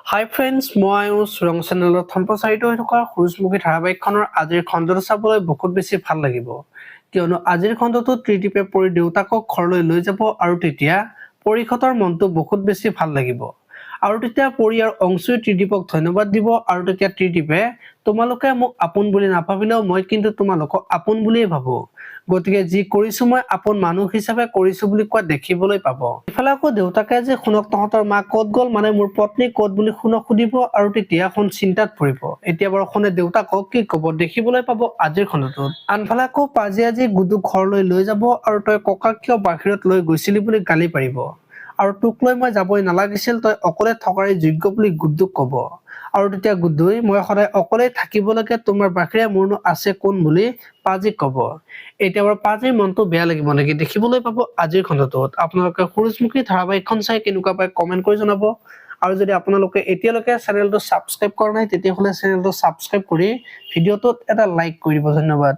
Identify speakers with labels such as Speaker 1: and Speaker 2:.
Speaker 1: হাই friends, মই চুৰং চেনেলত সম্প্ৰচাৰিত হৈ থকা সূৰুযমুখী ধাৰাবাহিকখনৰ আজিৰ খণ্ডটো চাবলৈ বহুত বেছি ভাল লাগিব, কিয়নো আজিৰ খণ্ডটোত ত্ৰিদীপে পৰী দেউতাকক ঘৰলৈ লৈ যাব আৰু তেতিয়া পৰীহঁতৰ মনটো বহুত বেছি ভাল লাগিব। আৰু তেতিয়া পৰী আৰু অংশুই ত্ৰিদীপক ধন্যবাদ দিব। আৰু তেতিয়া ত্ৰিদীপে "তোমালোকে মোক আপোন বুলি নাভাবিলেও মই কিন্তু তোমালোকক আপোন বুলিয়েই ভাবো, গতিকে যি কৰিছো মই আপোন মানুহ হিচাপে কৰিছো" বুলি কোৱা দেখিবলৈ পাব। ইফালে আকৌ দেউতাকে যে "শুনক, তহঁতৰ মা ক'ত গ'ল, মানে মোৰ পত্নী ক'ত" বুলি সোণক সুধিব আৰু তেতিয়া সোণ চিন্তাত পৰিব। এতিয়া বাৰু সোণে দেউতাকক কি ক'ব, দেখিবলৈ পাব আজিৰ খণ্ডটোত। আনফালে আকৌ পাজি আজি গুডুক ঘৰলৈ লৈ যাব আৰু "তই ককাক কিয় বাহিৰত লৈ গৈছিলি" বুলি গালি পাৰিব আৰু "তোক লৈ মই যাবই নালাগিছিল, তই অকলে থকাৰে যোগ্য" বুলি গুড্ডুক ক'ব। আৰু তেতিয়া গুড্ডুই "মই সদায় অকলেই থাকিব লাগে, তোমাৰ বাহিৰে মোৰনো আছে কোন" বুলি পাজিক ক'ব। এতিয়া বাৰু পাজিৰ মনটো বেয়া লাগিব নেকি, দেখিবলৈ পাব আজিৰ খণ্ডটোত। আপোনালোকে সূৰুযমুখী ধাৰাবাহিকখন চাই কেনেকুৱা পায়, কমেণ্ট কৰি জনাব। আৰু যদি আপোনালোকে এতিয়ালৈকে চেনেলটো ছাবস্ক্ৰাইব কৰা নাই, তেতিয়াহ'লে চেনেলটো ছাবস্ক্ৰাইব কৰি ভিডিঅ'টোত এটা লাইক কৰি দিব। ধন্যবাদ।